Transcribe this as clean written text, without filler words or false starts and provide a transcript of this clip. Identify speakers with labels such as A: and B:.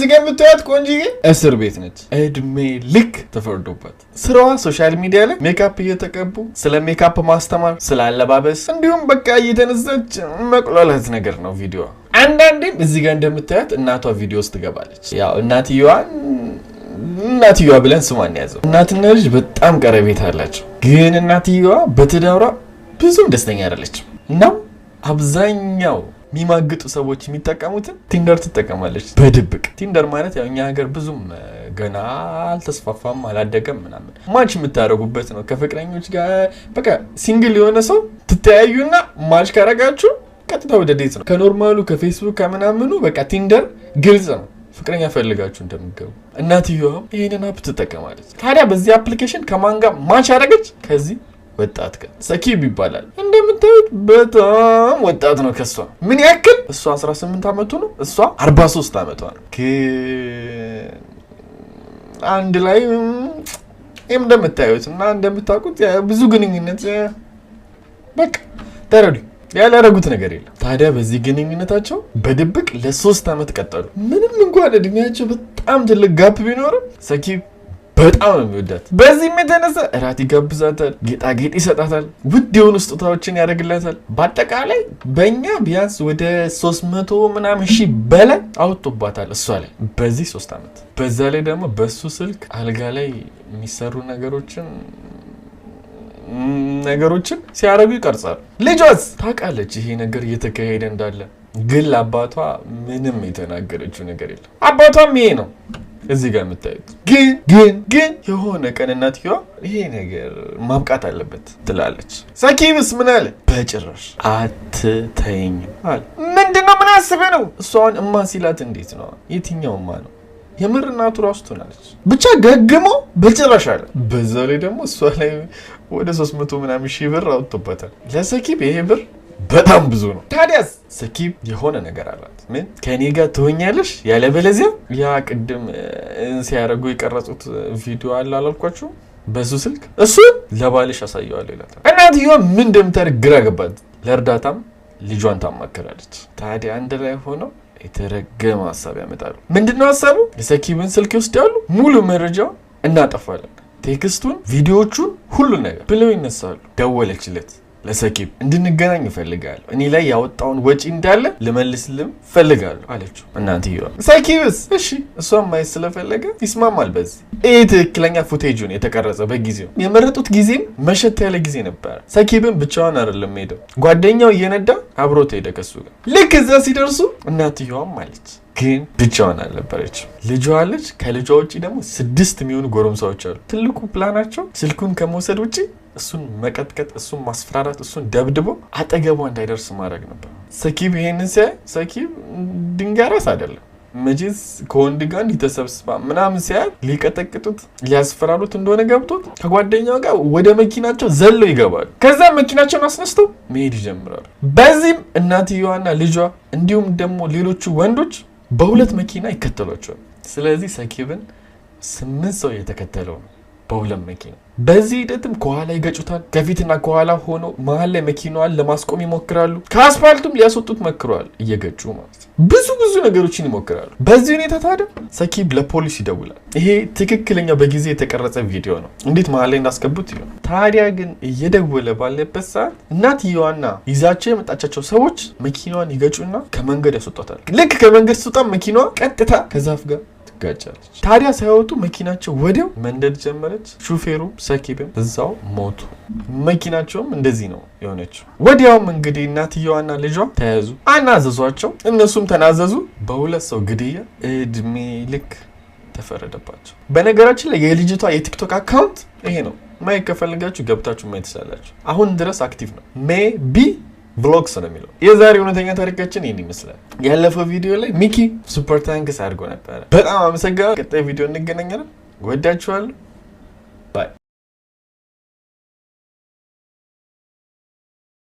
A: እዚህ ጋር የምታዩት ቆንጂዬ እስር ቤት ነች። እድሜ ልክ ተፈርዶባት። ስራዋ social media ላይ ሜካፕ እየተቀቡ ስለ ሜካፕ ማስተማር፣ ስለ አለባበስ እንዲሁም በቃ እየተነሳች መቁላላት ነገር ነው ቪዲዮ። አንዳንዴም እዚህ ጋር እንደምታዩት እናቷ ቪዲዮ ውስጥ ትገባለች። ያው እናትየዋን እናትየዋ ብለን ስሟን ያዘው። እናትና ልጅ በጣም ቀረቤታ አላቸው። ግን እናትየዋ በትዳሯ ብዙም ደስተኛ አይደለችም። እናም አብዛኛው የሚማግጡ ሰዎች የሚጠቀሙትን Tinder ትጠቀማለች በድብቅ። Tinder ማለት ያው እኛ ሀገር ብዙም ገና አልተስፋፋም፣ አላደገም ምናምን፣ match የምታደርጉበት ነው። ከፍቅረኞች ጋር በቃ single የሆነ ሰው ትተያዩና match ካረጋችሁ ቀጥታ ወደ date ነው። ከ normal ኡ ከፌስቡክ ከምናምኑ በቃ Tinder ግልጽ ነው ፍቅረኛ ፈልጋችሁ እንደምትገቡ። እናትየዋም ይህንን app ትጠቀማለች። ታዲያ በዚህ application ከማን ጋር match ያደረገች? ከዚህ ወጣት ጋር፣ ሰኪብ ይባላል። እንደምታዩት በጣም ወጣት ነው ከሷ። ምን ያክል? እሷ 18 ዓመቱ ነው፣ እሷ 43 ዓመቷ ነው። ግን አንድ ላይ እንደምታዩት እና እንደምታውቁት ብዙ ግንኙነት በቃ ተረዱ፣ ያላረጉት ነገር የለም። ታዲያ በዚህ ግንኙነታቸው በድብቅ ለ3 ዓመት ቀጠሉ። ምንም እንኳን እድሜያቸው በጣም ትልቅ gap ቢኖርም ሰኪብ በጣም ነው የሚወዳት። በዚህም የተነሳ እራት ይጋብዛታል፣ ጌጣጌጥ ይሰጣታል፣ ውድ የሆኑ ስጦታዎችን ያደርግላታል። በአጠቃላይ በእኛ ቢያንስ ወደ 300 ምናምን ሺህ በላይ አውጥቶባታል እሷ ላይ በዚህ 3 ዓመት። በዛ ላይ ደግሞ በሱ ስልክ አልጋ ላይ የሚሰሩ ነገሮችን ሲያደርጉ ይቀርጻሉ። ልጇስ ታውቃለች ይሄ ነገር እየተካሄደ እንዳለ፣ ግን ለአባቷ ምንም የተናገረችው ነገር የለም። አባቷም ይሄ ነው እዚህ ጋር የምታዩት። ግን የሆነ ቀን እናትየዋ ይሄ ነገር ማብቃት አለበት ትላለች። ሰኪብስ ምን አለ? በጭራሽ አትተይኝም አለ። ምንድን ነው? ምን አስበህ ነው? እሷን እማ ሲላት እንዴት ነው? የትኛው እማ ነው? የምር እናቱ ራሱ ትሆናለች። ብቻ ገግሞ በጭራሽ አለ። በዛ ላይ ደግሞ እሷ ላይ ወደ 300 ምናምን ሺህ ብር አውጥቶበታል። ለሰኪብ ይሄ ብር በጣም ብዙ ነው። ታዲያስ ሰኪብ የሆነ ነገር አላት። ምን? ከኔ ጋር ትሆኛለሽ፣ ያለበለዚያ ያ ቅድም ሲያደርጉ የቀረጹት ቪዲዮ አለ አላልኳችሁ? በሱ ስልክ እሱን ለባልሽ አሳየዋለሁ ይላታል። እናትየዋ ምን እንደምታደርግ ግራ ገባት። ለእርዳታም ልጇን ታማክራለች። ታዲያ አንድ ላይ ሆነው የተረገመ ሀሳብ ያመጣሉ። ምንድነው ሀሳቡ? የሰኪብን ስልክ ይወስዳሉ። ሙሉ መረጃውን እናጠፋለን፣ text ኡን፣ ቪዲዮዎቹን፣ ሁሉን ነገር ብለው ይነሳሉ። ደወለችለት ለሰኪብ፣ እንድንገናኝ እፈልጋለሁ፣ እኔ ላይ ያወጣውን ወጪ እንዳለ ልመልስልም እፈልጋለሁ አለችው እናትየዋ። ሰኪብስ እሺ እሷን ማየት ስለፈለገ ይስማማል። በዚህ ይህ ትክክለኛ footage ኡን የተቀረጸ በጊዜው የመረጡት ጊዜም መሸት ያለ ጊዜ ነበረ። ሰኪብን ብቻዋን አይደለም ሄደው፣ ጓደኛው እየነዳ አብሮት ሄደ ከሱ ጋር። ልክ እዛ ሲደርሱ እናትየዋም አለች፣ ግን ብቻዋን አልነበረችም። ልጇ አለች። ከልጇ ውጭ ደግሞ ስድስት የሚሆኑ ጎረምሳዎች አሉ። ትልቁ ፕላናቸው ስልኩን ከመውሰድ ውጭ እሱን መቀጥቀጥ፣ እሱን ማስፈራራት፣ እሱን ደብድቦ አጠገቧ እንዳይደርስ ማድረግ ነበር። ሰኪብ ይሄንን ሲያይ፣ ሰኪብ ድንጋይ ራስ አይደለም መቼስ፣ ከወንድ ጋር እንዲህ ተሰብስባ ምናምን ሲያይ ሊቀጠቅጡት ሊያስፈራሩት እንደሆነ ገብቶት ከጓደኛው ጋር ወደ መኪናቸው ዘለው ይገባሉ። ከዛ መኪናቸውን አስነስተው መሄድ ይጀምራሉ። በዚህም እናትየዋና ልጇ እንዲሁም ደግሞ ሌሎቹ ወንዶች በሁለት መኪና ይከተሏቸዋል። ስለዚህ ሰኪብን ስምንት ሰው እየተከተለው ነው በሁለት መኪና። በዚህ ሂደትም ከኋላ ይገጩታል። ከፊትና ከኋላ ሆኖ መሀል ላይ መኪናዋን ለማስቆም ይሞክራሉ። ከአስፋልቱም ሊያስወጡት ሞክረዋል፣ እየገጩ ማለት ነው። ብዙ ብዙ ነገሮችን ይሞክራሉ። በዚህ ሁኔታ ታዲያ ሰኪብ ለፖሊስ ይደውላል። ይሄ ትክክለኛ በጊዜ የተቀረጸ ቪዲዮ ነው። እንዴት መሀል ላይ እንዳስገቡት ይሆን። ታዲያ ግን እየደወለ ባለበት ሰዓት እናትየዋና ይዛቸው የመጣቻቸው ሰዎች መኪናዋን ይገጩና ከመንገድ ያስወጧታል። ልክ ከመንገድ ስትወጣ መኪናዋ ቀጥታ ከዛፍ ጋር ትጋጫለች። ታዲያ ሳይወጡ መኪናቸው ወዲያው መንደድ ጀመረች። ሹፌሩ ሰኪብም እዛው ሞቱ። መኪናቸውም እንደዚህ ነው የሆነችው። ወዲያውም እንግዲህ እናትየዋና ልጇ ተያዙ፣ አናዘዟቸው። እነሱም ተናዘዙ። በሁለት ሰው ግድያ እድሜ ልክ ተፈረደባቸው። በነገራችን ላይ የልጅቷ የ TikTok account ይሄ ነው። ማየት ከፈለጋችሁ ገብታችሁ ማየት ትችላላችሁ። አሁን ድረስ active ነው። Maybe Vlogs ነው የሚለው። የዛሬ እውነተኛ ታሪካችን ይህን ይመስላል። ያለፈው ቪዲዮ ላይ ሚኪ super thanks አድርጎ ነበረ። በጣም አመሰግናለሁ። ቀጣይ ቪዲዮ እንገናኛለን። ወዳችኋለሁ።